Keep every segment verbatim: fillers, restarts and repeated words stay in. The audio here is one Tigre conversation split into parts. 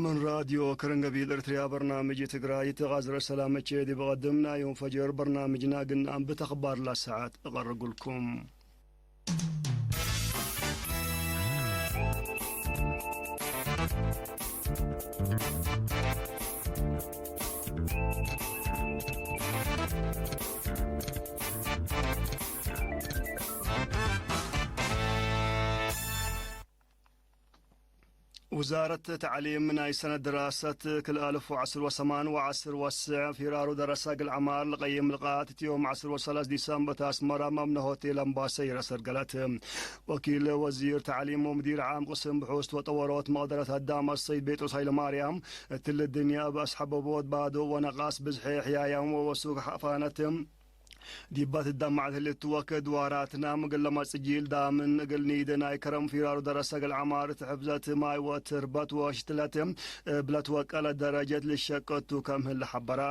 ምን ራድዮ ከረን ገቢል ኤርትርያ በርናምጅ ትግራይት፣ ጋዝረ ሰላመቼ ዲብ ቀድም ናይ ዮም ፈጀር በርናምጅና ግንአም ብተክባር ለሰዓት እቀርጉልኩም። ውዛረት ተዕሊም ናይ ሰነት ድራሰት ክል አልፍ ወዐስር ወሰማን ወዐስር ወስዕ ፊራሩ ደረሰ እግል ዐማር ለቀይም ልቃት፣ እት ዮም ዐስር ወሰለስ ዲሰምበር አስመራ መብነ ሆቴል አምባሰ ይረሰት ገለት። ወኪል ወዚር ተዕሊም ወሙዲር ዓም ቅስም ብሑስት ወጠወሮት መቅደረት አዳም አሰይድ ቤጥሮስ ሀይለማርያም፣ እትሊ ድንያ እብ አስሐበቦት ባዶ ወነቃስ ብዝሐ ሕያያም ወወሱክ ሐፋነት ዲባ ትደማዕ ህልት ወክድ ዋራትናም እግል ለመጽእ ጂል ዳምን እግል ኒደ ናይ ከረም ፊራሩ ደረሰ እግል ዐማር እት ሕፍዘት ማይ ወትርበት ወሽትለት እብለት ወቀለ ደረጀት ልሸቀቱ ከም ህለ ሐበራ።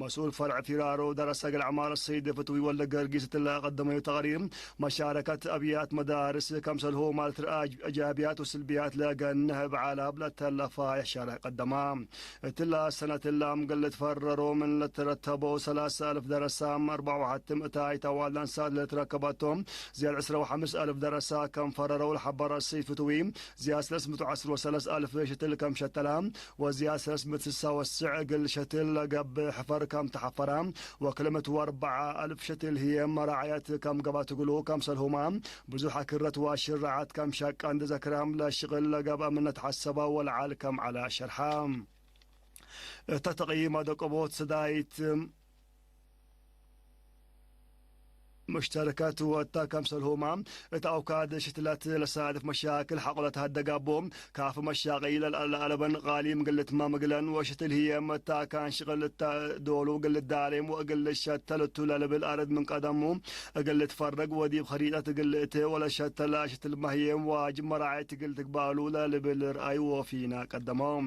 መስኡል ፈርዕ ፊራሩ ደረሰ እግል ዐማር ሰይድ ፍትዊ ወልደ ገርጊስ እትለ ቀደመዩ ተቅሪር፣ መሻረከት አብያት መዳርስ ከምሰልሁ ማለት ረአጅ እጃብያት ወስልብያት ለገንሕ እብ ዐላብ ለተለፋ የሻረ ቀደማ። እትላ ሰነት እላም እግል ልትፈረሮ ምን ለትረተበው ሰላሰ አልፍ ደረሳም አርበዕ ወሐትም እታይ ተዋል አንሳት ለትረከበቶም ዝያድ ዕስረ ወሐምስ አልፍ ደረሳ ከም ፈረረው ለሐበረ ሰይድ ፍትዊ፣ ዝያድ ሰለስ ምእት ወዐስር ወሰለስ አልፍ ሸትል ከም ሸተላ ወዝያድ ሰለስ ምእት ስሳ ወስዕ እግል ሸትል ለገብእ ሕፈር ከም ተሐፈራ ወክልምት ወአርበዓ አልፍ ሸትል ህዬ መራዕየት ከም ገብአት እግሉ ከምሰልሁማ ብዙሕ አክረት ወአሽረዓት ከም ሸቀ እንዴ ዘክራም ለሽቅል ለገብአ ምነ ተሐሰበ ወለዐል ከም ዐለ ሸርሐ። እተ ተቅይም አደቀቦት ሰዳይት ሙሽተረከት ወእተ ከምሰልሁማ እት አውካድ ሽትለት ለሳድፍ መሻክል ሐቆ ለተሀደጋቦ ካፍ መሻቀይ ለአለበን ቃሊም እግል ልትመም እግለን ወሽትል ህዬ መታካን ሽቅል እተ ዶሉ እግል ልዳሌም ወእግል ልሸተል እቱ ለልብል አርድ ምን ቀደሙ እግል ልትፈረግ ወዲብ ኸሪጠት እግል ልእቴ ወለሸተል አሽትል መህዬም ዋጅብ መራዐየት እግል ትግባሉ ለልብል ርአይ ወፊና ቀደመው።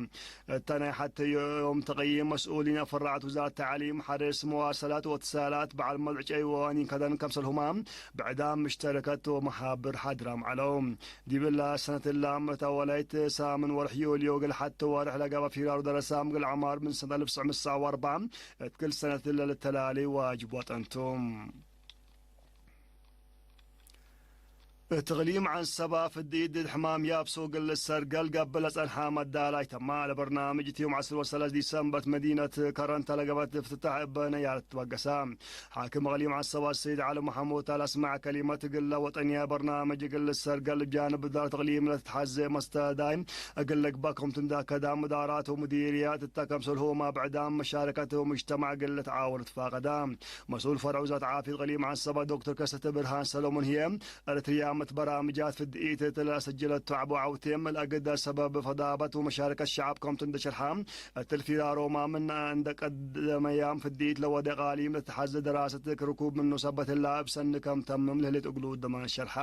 እተ ናይ ሐቴ ዮም ተቅይም መስኡሊን አፈራዐት ውዛረት ተዕሊም፣ ሐርስ፣ መዋሰላት ወእትሳላት፣ በዐል መዝዕ ጨይ ወኒን ከደን ከምሰልሁማ ብዕዳም ምሽተረከት ወመሓብር ሓድራም ዐለው። ዲብላ ሰነት እላም እት አወላይት ሳምን ወርሕ ዩልዮ እግል ሐቴ ወርሕ ለገብአ ፊራሩ ደረሳም እግል ዐማር ምን ሰነት አልፍ ትስዕ ምእት ወአርበዓ እት ክል ሰነት ለልተላሌ ዋጅብ ወጠን ቱ። እት እቅሊም ዐንሰበ ፍድኢት ድድ ሕማም ያብሶ እግል ልሰርገል ገብእ ለጸንሐ መዳላይ ተማ። ለበርናምጅ እት ዮም ዐስር ወሰለስ ዲሰምበር እት መዲነት ከረን ተለገበት እፍትታሕ እበ ነያር ትትበገሰ። ሓክም እቅሊም ዐንሰበ አሰይድ ዐሊ መሐሙድ አስመዐ ከሊመት እግለ ወጠንየ በርናምጅ እግል ልሰርገል እብ ጃንብ እዳረት እቅሊም ለትትሐዜ መስተዳይ እግል ልግበእ ክምቱ እንዴ አከደ፣ ምዳራት ወሙዲርያት እተ ከምሰልሁመ ብዕዳም መሻረከት ወሙጅተማዕ እግል ልትዓወን ትፋቀደ። መስኡል ፈርዕ ውዛት ዓፍየት እቅሊም ዐንሰበ ዶክተር ከሰተ ብርሃን ሰሎሞን ህዬ፣ ኤረትርያ ምት በራምጃት ፍድኢት እት ለሰጀለቱ ዐቦ ዐውቴ፣ ለአግደ ሰበብ ፈዳበት ወመሻረከት ሸዐብ ከምቱ እንዴ ሸርሐ፣ እትሊ ፊራሮማ ምነ እንዴ ቀደመያም ፍድኢት ለወዴ እቃሊም ለተሐዜ ደራሰት ክርኩብ ምኑ ሰበት ህላ እብ ሰኒ ከም ተምም ለህሌት እግሉ ደማን ሸርሐ።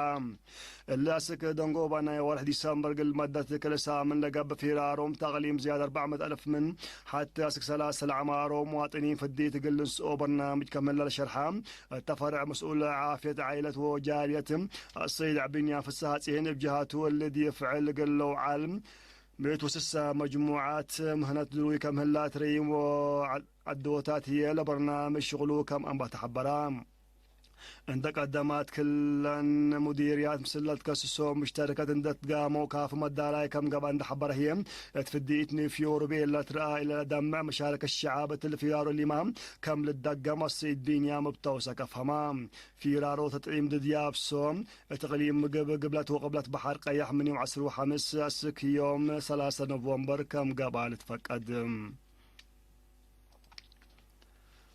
እሊ አስክ ደንጎባ ናይ ወርሕ ዲሰምበር እግል መደት ክል ሳምን ለገብእ ፊራሮም ተቅሊም ዝያድ አርበዕ ምእት አልፍ ምን ሐቴ አስክ ሰላሰ ለዐማሮም መዋጥኒን ፍድኢት እግል ልንስኦ በርናምጅ ከም ህለ ለሸርሐ እተ ፈርዕ መስኡል ዓፍየት ዓኢለት ወጃልየት አሰይድ ዐቢንያም ፍስሐ ጽሔን እብ ጀሀቱ እሊ ዲብ ፍዕል እግል ለውዓል ምእት ወስሳ መጅሙዓት ምህነት ድሩይ ከም ህላ ትረይም ወዐዶታት ህዬ ለበርናምጅ ሽቅሉ ከም አንበተ ሐበራ። እንዴ ቀደማት ክለን ሙዲርያት ምስል ለትከስሶ ሙሽተረከት እንዴ ትጋመው ካፊ መዳላይ ከም ገብአ እንዴ ሐበረ ህዬ፣ እት ፍድኢት ኒፍዮ ርብኤ ለትረአ ለደምዕ መሻረከት ሸዐብ እትሊ ፊራሮ ሊማ ከም ልትደገም አሰይድ ቢንያም እብ ተውሰክ አፍሀማ። ፊራሮ ተጥዒም ድድ ያብሶ እት እቅሊም ምግብ ግብለት ወቅብለት በሐር ቀየሕ ምን ዮም ዐስር ወሐምስ አስክ ዮም ሰላሰ ኖቨምበር ከም ገብአ ልትፈቀድ።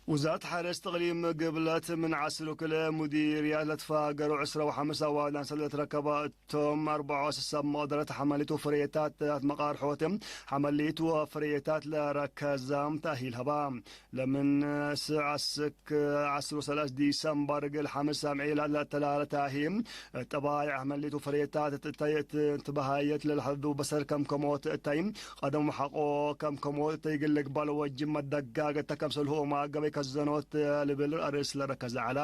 ውዛረት ሐርስ እቅሊም ግብለት ምን ዐስር ክልኤ ሙዲርያት ለትፋገሩ ዕስረ ወሐምስ አዋልድ አንሰት ለትረከበ እቶም አርበዕ ወስሳ መቅደረት ሐመሊት ወፍሬታት መቃርሖት ሐመሊት ወፍሬታት ለረከዛም ተእሂል ሀባ። ለምን ስዕ አስክ ዐስር ወሰላስ ዲሰምበር እግል ሐምስ አምዒላት ለተላለ ታሂም ጠባይዕ ሐመሊት ወፍሬታት እት እተይ እት ትበሃየት ለልሐዱ በሰር ከም ከሞት እተይ ቀደም ሐቆ ከም ከሞት እተይ እግል ልግበእ ለወጅብ መደጋገት ተከምሰልሁማ ገበይ ከዘኖት ልብል አርእስ ለረከዘ ዐለ።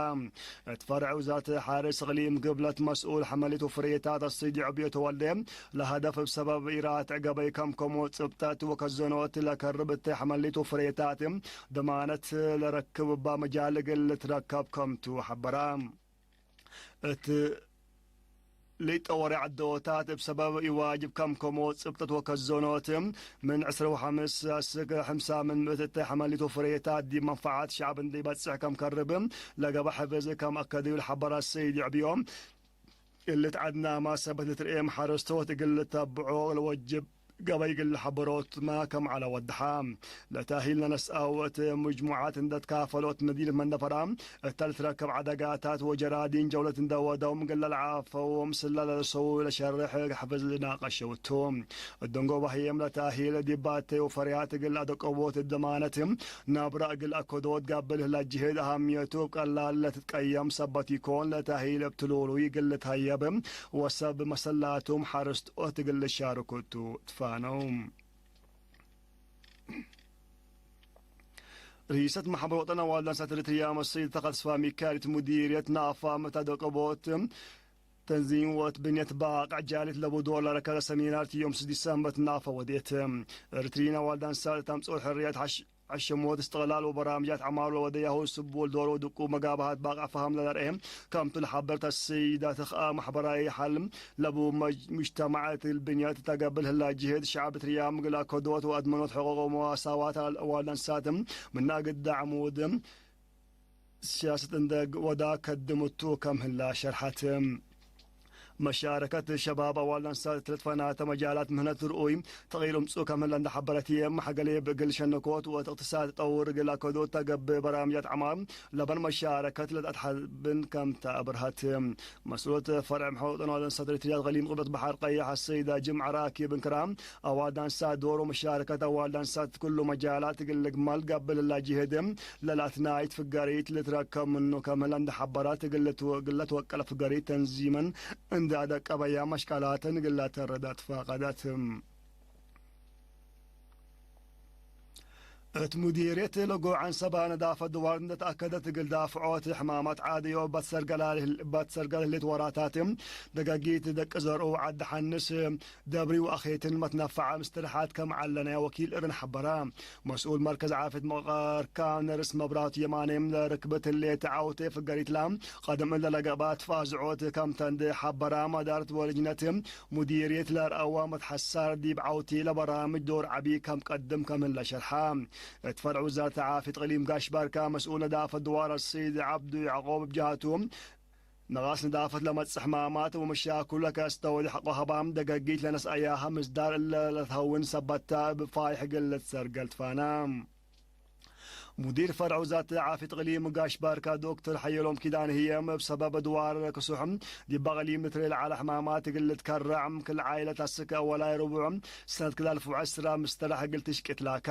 እት ፈርዕ ውዛት ሓርስ እቅሊም ግብለት መስኡል ሐመሊት ወፍሬታት አስይድ ዐብዮ ተወልደ፣ ለሀደፍ እብ ሰበብ ኢራትዕ ገበይ ከምከሞ ጽብጠት ወከዘኖት ለከርብ እተ ሐመሊት ወፍሬታት ደማነት ለረክብ እባ መጃል እግል ልትረከብ ከምቱ ሐበረ። እት ለኢጠወረ ዐዶታት እብ ሰበብ ኢዋጅብ ከምከሞ ጽብጠት ወከዞኖት ምን ዕስረ ወሐምስ አስክ ሐምሳ ምን ምእት እተ ሐመሊት ወፍሬታት ዲብ መንፈዓት ሸዕብ እንዴ በጽሕ ከም ከርብ ለገበ ሕፍዝ ከም አከድዩ ለሐበረ አሰይድ ዐብዮ፣ እሊ ተዐድናማ ሰበት ልትርኤም ሐረስቶት እግል ልተብዖ ለወጅብ ገበይ እግል ለሐበሮትመ ከም ዐለ ወደሐ። ለተእሂል ለነስአው እት ምጅሙዓት እንዴ ትካፈሎት መዲነት መንደፈራ እተ ልትረከብ ዐደጋታት ወጀራዲን ጀውለት እንዴ ወደው እግል ለልዓፈው ምስለ ለልሰው ለሸርሕ ሕፍዝ ልናቀሸው ቱ። እት ደንጎበ ህዬም ለተእሂል ዲብ ባቴ ወፈርያት እግል አደቀቦት ደማነት ናብራ እግል አከዶት ጋብል ህለ ጅህድ አሃምየቱ እብ ቀላል ለትትቀየም ሰበት ኢኮን። ለተእሂል እብ ትሉሉይ እግል ልትሀየብ ወሰብ መሰላቱም ሐረስቶት እግል ልሻርኩ ቱ ትፋነው። ርኢሰት ማሕበር ወጠን አዋልድ አንሳት ኤሪትርያ መሰይድ ተኸ ተስፋ ሚካኤል እት ሙዲርየት ናፋ መታደቀቦት ተንዚም ወእት ብንየት ባቅዕ ጃሊት ለቡ ዶር ለረከዘ ሰሚናር እት ዮም ስድስት ሰንበት ናፈ ወዴት። ኤሪትርይን አዋልድ አንሳት እት አምጽኦት ሕርየት ሐሽ-፣ ሐሸሞት እስትቅላል ወበራምጃት ዐማር ለወደያሁ ስቡል ዶር ወድቁ መጋብሀት ባቅዕ ፈሀም ለለርኤ ከምቱ ለሐበር ተስይዳ ተኽአ ማሕበራዊ ሐል ለቡ መጅ-፣ ሙጅተማዕ እት ብንየት ተገብእ ለህላ ጅህድ ሸዐብ ኤሪትርያ እግል አከዶት ወአድመኖት ሕቁቅ ወመዋሳዋት አዋልድ አንሳት ምነ አግደ ዐሙድ ሲያሰት እንዴ ወዳ ከድምቱ ከም ህላ ሸርሐት። መሻረከት ሸባብ አዋልድ አንሳት እት ለትፈናተ መጃላት ምህነት ርኡይ ተቅይር እምጽኡ ከም ህለ እንዴ ሐበረት ህዬ፣ መሐገሌ እግል ሸነኮት ወእት እቅትሳድ ተጠውር እግል አከዶት ተገብእ በራምጃት ዐማር ለበን መሻረከት ለተአትሐብን ከም ተ አብርሀት። መስኡለት ፈርዕ መሐወጠን አዋልድ አንሳት ኤሪትርያ እቅሊም ቅብለት በሐር ቀየሕ አሰይዳ ጅምዐ ራኪብ እንክራ፣ አዋልድ አንሳት ዶር ወመሻረከት አዋልድ አንሳት እት ኩሉ መጃላት እግል ልግመል ገብእ ለላ ጅህድ ለላትናይት ፍገሪት ልትረከብ ምኑ ከም ህለ እንዴ ሐበረት፣ እግል ልትወ-፣ እግል ለትወቀለ ፍገሪት ተንዚመን እንዴ አደቀበያ መሽቀላተን እግል ለአተረዳ ትፋቀደት። እት ሙዲርየት ለጎ ዐንሰባ ነዳፈት ድዋር እንዴ ተአከደት እግል ዳፍዖት ሕማማት ዓድዮ እባት ሰርገላ-፣ እባት ሰርገል ህሌት ወራታት ደጋጊት ደቂ ዘርኡ ዐዲ ሐንስ ደብሪ ወአኼትን መትነፈዐ ምስትርሓት ከም ዐለ ናይ ወኪል እርን ሐበረ። መስኡል መርከዝ ዓፍየት መቀርካም ነርስ መብራቱ የማኔም ለርክበት ህሌት ዐውቴ ፍገሪትላ ቀደም እለ ለገብአ ትፋዝዖት ከምተ እንዴ ሐበራ፣ መዳርት ወልጅነት ሙዲርየት ለርአዋ መትሐሳር ዲብ ዐውቴ ለበራምጅ ዶር ዐቢ ከም ቀድም ከም ህለ ሸርሐ። እት ፈርዕ ውዛረት ዓፍየት እቅሊም ጋሽ ባርካ መስኡል ነዳፈት ድዋር አሰይድ ዐብዱ ያዕቆብ እብ ጀሀቱ፣ ነቃስ ነዳፈት ለመጽእ ሕማማት ወመሻክሉ ለከአስተወዴ ሐቆ ሀባም ደገጊት ለነስአያሀ ምስዳር እለ ለትሀውን ሰበት ተ እብ ፋይሕ እግል ልትሰርገል ትፋነ። ሙዲር ፈርዕ ውዛረት ዓፍየት እቅሊም ጋሽ ባርካ ዶክተር ሐየሎም ኪዳን ህዬም፣ እብ ሰበብ ድዋር ክሱሕ ዲብ እቅሊም ልትረኤ ለዐለ ሕማማት እግል ልትከረዕ፣ ክል ዓይለት አስክ አወላይ ርቡዕ ሰነት ክል አልፍ ወዐስራ ምስተራሕ እግል ትሽቂ ትላካ።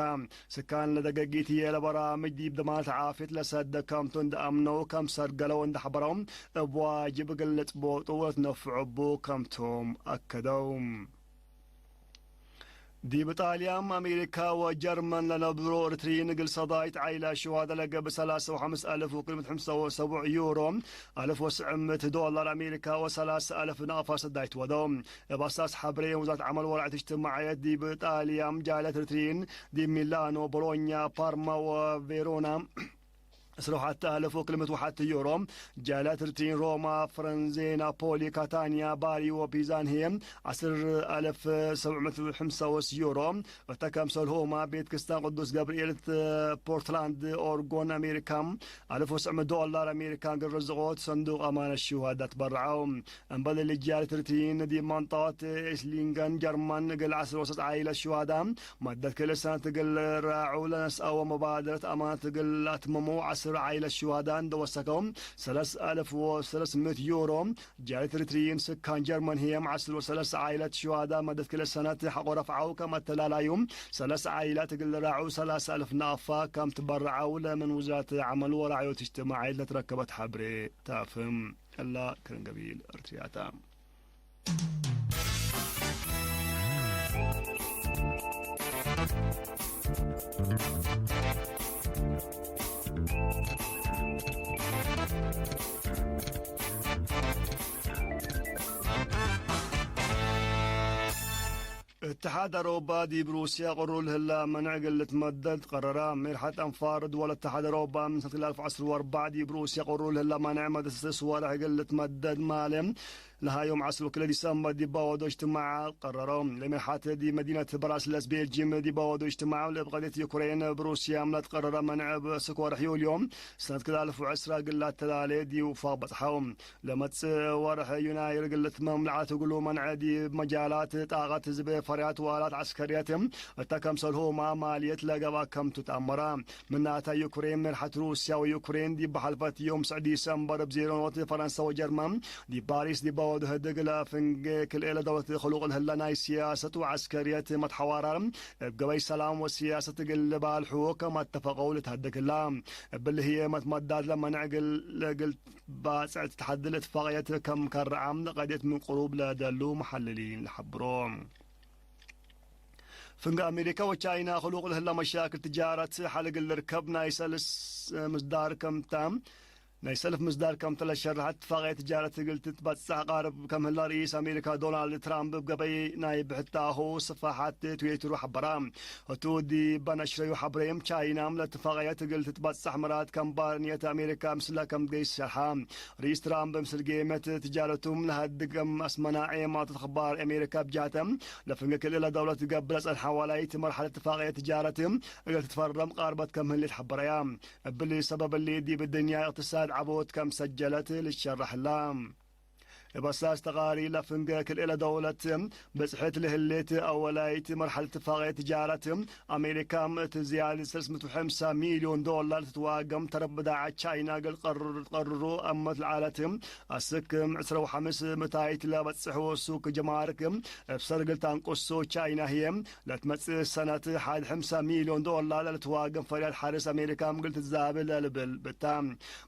ስካን ለደገጊት ህዬ ለበራምጅ ዲብ ደማነት ዓፍየት ለሰደ ከምቱ እንዴ አምነው ከም ሰርገለው እንዴ ሐበረው፣ እብ ዋጅብ እግል ልጽቦጡ ወልትነፍዑ እቡ ከምቶም አከደው። ዲብ ጣልያም፣ አሜሪካ ወጀርመን ለነብሮ ኤሪትርይን እግል ሰዳይት ዓይለ ሽዋደ ለገብእ ሰላሰ ወሐምስ አልፍ ወክልምት ሕምሰ ወሰቡዕ ዩሮ፣ አልፍ ወስዕምት ዶላር አሜሪካ ወሰላሰ አልፍ ናቅፋ ሰዳይት ወደው። እብ አሳስ ሐብሬ ወዛረት ዐመል ወራዕት እጅትማዕየት ዲብ ጣልያም፣ ጃልያት ኤሪትርይን ዲብ ሚላኖ፣ ቦሎኛ፣ ፓርማ ወቬሮና፣ ዕስራ ወሐተ አልፍ ወክልምት ወሐተ ዩሮ፣ ጃልያት ኤሪትርይን ሮማ፣ ፍረንዜ፣ ናፖሊ፣ ካታንያ፣ ባሪ ወፒዛን ህዬ፣ ዐስር አልፍ ሰብዕ ምእት ወሐምሳ ወሰስ ዩሮ፣ እተ ከምሰልሁመ ቤት ክስታን ቅዱስ ገብርኤል እት ፖርትላንድ ኦርጎን አሜሪካ፣ አልፍ ወስዕ ምእት ዶላር አሜሪካን እግል ርዝቆት ሰንዱቅ አማነት ሽሃዳ ትበረዐው። እምበል እሊ ጃልያት ኤሪትርይን ዲብ መንጠቀት ኢስሊንገን ጀርመን እግል ዐስር ወሰስ ዓይለት ሽሃዳ መደት ክልኤ ሰነት እግል ራዑ ለነስአወ መባደረት አማነት እግል ለአትመመው ዐስር ዓይለት ሽሃዳ እንዴ ወሰከው ሰለስ አልፍ ወሰለስ ምእት ዩሮ። ጃልያት ኤሪትርይን ስካን ጀርመን ህዬም ዐስር ወሰለስ ዓይለት ሽሃዳ መደት ክልኤ ሰነት ሐቆ ረፍዐው ከም አተላላዩ ሰለስ ዓይላት እግል ራዑ ሰላሰ አልፍ ናቅፋ ከም ትበረዐው ለምን ውዛረት ዐመል ወራዕዮት እጅትማዕየት ለትረከበት ሐብሬ ታፍም። እላ ክርን ገቢል እርትርያታ። እትሓድ አውሮፓ ዲብ ሩስያ ቅሩብ ለህላ መንዕ እግል ልትመደድ ቀረረ። ሜርሐት አንፋር ድወል እትሓድ አውሮፓ ምን ሰነት ክልኤ አልፍ ወዐስር ወአርበዕ ዲብ ሩስያ ቅሩብ ለህላ መንዕ መደሰስ ወርሕ እግል ልትመደድ ማለ፣ ለሀዮም ዐስር ወክልኤ ዲሰምበር ዲብ አወዶ እጅትማዕ ቀረረው። ለሜርሐት ዲብ መዲነት ብራስለስ ቤልጂም ዲብ አወዶ እጅትማዕ፣ ለእብ ቀድየት ዩክሬን እብ ሩስያም ለትቀረረ መንዕ እብ እስክ ወርሕ ዩልዮ ሰነት ክልኤ አልፍ ወዐስር እግል ለአተላሌ ዲብ ውፋቅ በጽሐው። ለመጽእ ወርሕ ዩናይር እግል ልትመም ለዐለት እግሉ፣ መንዐ ዲብ መጃላት ጣቀት ህዝብ፣ ፈርያት ወአላት ዐስከርየት እተ ከምሰልሁመ ማልየት ለገብአ ከምቱ ተአመረ። ምናተ፣ ዩክሬን፣ ሜርሐት ሩስያ ወዩክሬን ዲብ ሐልፈት ዮም ስዕ ዲሰምበር እብ ዜሮ ኖት ፈረንሰ ወጀርመን ዲብ ፓሪስ ዲብ አወዱ ህድግ፣ ለፍንጌ ክልኤ ለደውለት ክሉቅ ለህለ ናይ ሲያሰት ወዐስከርየት መትሐዋራር እብ ገበይ ሰላም ወሲያሰት እግል ልባልሑ ከም አተፈቀው ልትሀደግ ህላ። እብሊ ህዬ መትመዳት ለመንዕ እግል፣ እግል ባጽዕ ትትሐድል እትፋቅየት ከም ከረዐ ለቀድየት ምን ቅሩብ ለደሉ መሐልሊን ለሐብሮ። ፍንጌ አሜሪካ ወቻይና ክሉቅ ለህለ መሻክል ትጃረት ሐል እግል ልርከብ ናይ ሰልስ ምስዳር ከምታ፣ ናይ ሰልፍ ምስዳር ከምተ ለሸርሐ እትፋቅየት ትጃረት እግል ትትበጸሕ ቃርብ ከም ህለ ርኢስ አሜሪካ ዶናልድ ትራምፕ እብ ገበይ ናይ ብሕታሁ ስፍሓት ትዊትሩ ሐበራ። ህቱ ዲብ በነሽረዩ ሐብሬም፣ ቻይናም ለትፋቅየት እግል ትትበጸሕ ምራድ ከም ባርንየት አሜሪካ ምስለ ከም ትገይስ ሸርሐ። ርኢስ ትራምፕ ምስል ጌመት ትጃረቱም ለሀድግ ከም አስመናዔ ማልቶት አኽባር አሜሪካ ብጃተ፣ ለፍንጌ ክልኤ ለደውለት ገብእ ለጸንሐ ዋላይት መርሐለት ትፋቅየት ትጃረት እግል ትትፈረም ቃርበት ከም ህሌት ሐበረያ። እብሊ ሰበብ እሊ ዲብ እድንያ እቅትሳድ ዐቦት ከም ሰጀለት ልትሸረሕ ህላ። እብ አሳስ ተቃሪ ለፍንጌ ክልኤ ለደውለት ብጽሕት ለህሌት አወላይት መርሐለት ትፋቅየት ትጃረት፣ አሜሪካም እት ዝያድ ሰለስ ምእት ወሐምሳ ሚልዮን ዶላር ትትዋገም ተረፍ ብዳዓት ቻይና እግል ቀርር-፣ ቀርሩ አመት ለዐለት አስክ ዕስራ ወሐምስ ምታይት ለበጽሕ ወሱክ ጀማርክ እብ ሰር እግል ታንቁሶ ቻይና ህዬ፣ ለትመጽእ ሰነት ሐድ ሐምሳ ሚልዮን ዶላር ለልትዋገም ፈርያት ሐርስ አሜሪካም እግል ትትዛብጥ ለልብል ብታ።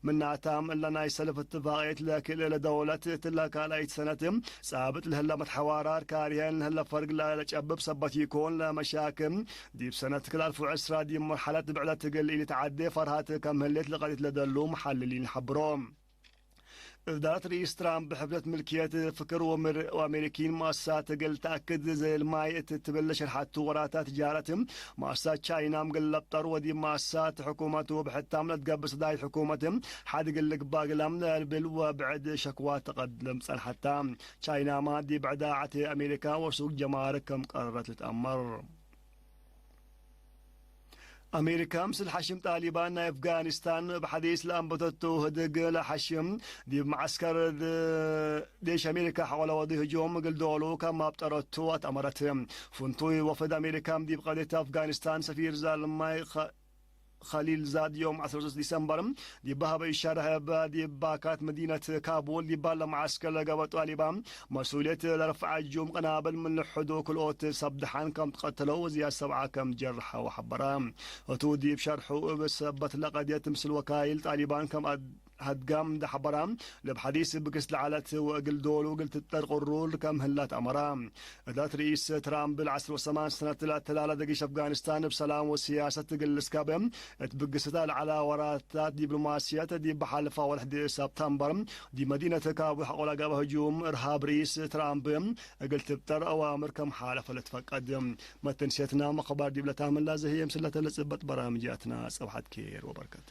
ምናታም እለ ናይ ሰልፍ እትፋቅየት ለክልኤ ለደውለት እትለ ካልኣይት ሰነት ጻብጥ ለህለ መትሐዋራር ካርሀን ለህለ ፈርግ ለለጨብብ ሰበት ኢኮን፣ ለመሻክም ዲብ ሰነት ክልኤ አልፍ ወዕስራ ዲብ መርሐለት ብዕደት እግል ኢልትዐዴ ፈርሀት ከም ህሌት ለቀድየት ለደሉ መሐልሊን ሐብሮ። እዳረት ርኢስ ትራምፕ ሕፍዘት ምልክየት ፍክር ወምር-፣ ወአሜሪኪን መአሰሳት እግል ተአክድ ዘልማይ እት ትብል ለሸርሐቱ ወራታ ትጃረት፣ መአሰሳት ቻይናም እግል ለብጠር ወዲብ መአሰሳት ሕኩመቱ ብሕታም ለትገብእ ሰዳይት ሕኩመት ሐድ እግል ልግባእ እግላም ለልብል ወብዕድ ሸክዋ ተቀድም ጸንሐታ። ቻይናማ ዲብ ብዳዓት አሜሪካ ወሱቅ ጀማርክ ከም ቀረረት ልትአመር። አሜሪካ ምስል ሐሽም ጣሊባን ናይ አፍጋኒስታን እብ ሐዲስ ለአንበተቱ ህድግ ለሐሽም ዲብ መዐስከር ድ-፣ ዴሽ አሜሪካ ሐቆለ ወዲ ህጁም እግል ዶሉ ከም አብጠረቱ አትአመረት። ፍንቱይ ወፍድ አሜሪካም ዲብ ቀድየት አፍጋኒስታን ሰፊር ዛልማይ ኸ-፣ ኸሊልዛድ ዮም ዐስራ ወሰለስት ዲሰምበር ዲብ ሀበ ኢሸርሕ እበ ዲብ ባካት መዲነት ካቡል ዲብ ለመዐስከር ለገበ ጣሊባን መስኡልየት ለረፍዐ ህጁም ቅናብል ምን ልሕዱ ክልኦት ሰብ ደሓን ከም ትቀተለው ወዝያድ ሰብዓ ከም ጀርሐው ሐበረ። እቱ ዲብ ሸርሑ፣ እብ ሰበት ለቀድየት ምስል ወካይል ጣሊባን ከም አድ-፣ ሀድጋም እንደ ሐበራ፣ ለብ ሐዲስ ብክስ ለዐለት ወእግል ዶሉ እግል ትጠር ቅሩር ከም ህላ ተአመራ። እዳት ርኢስ ትራምፕ ለዐስር ወሰማን ሰነት ለአተላለ ደጊሽ አፍጋኒስታን እብ ሰላም ወሲያሰት እግል ልስከበ እት ብግስታ ለዐላ ወራታት ዲፕሎማስያት ዲብ በሐልፍ አወል ሕድ ሰብተምበር ዲብ መዲነት ካቡል ሐቆ ለገብአ ህጁም እርሃብ ርኢስ ትራምፕ እግል ትብጠር አዋምር ከም ሓለፈ ለትፈቀድ። መተንስየትና መክባር ዲብ ለታምን ላዘህየም ስለተ ለጽበጥ በራምጅያትና ጸብሐት ኬር ወበርከት።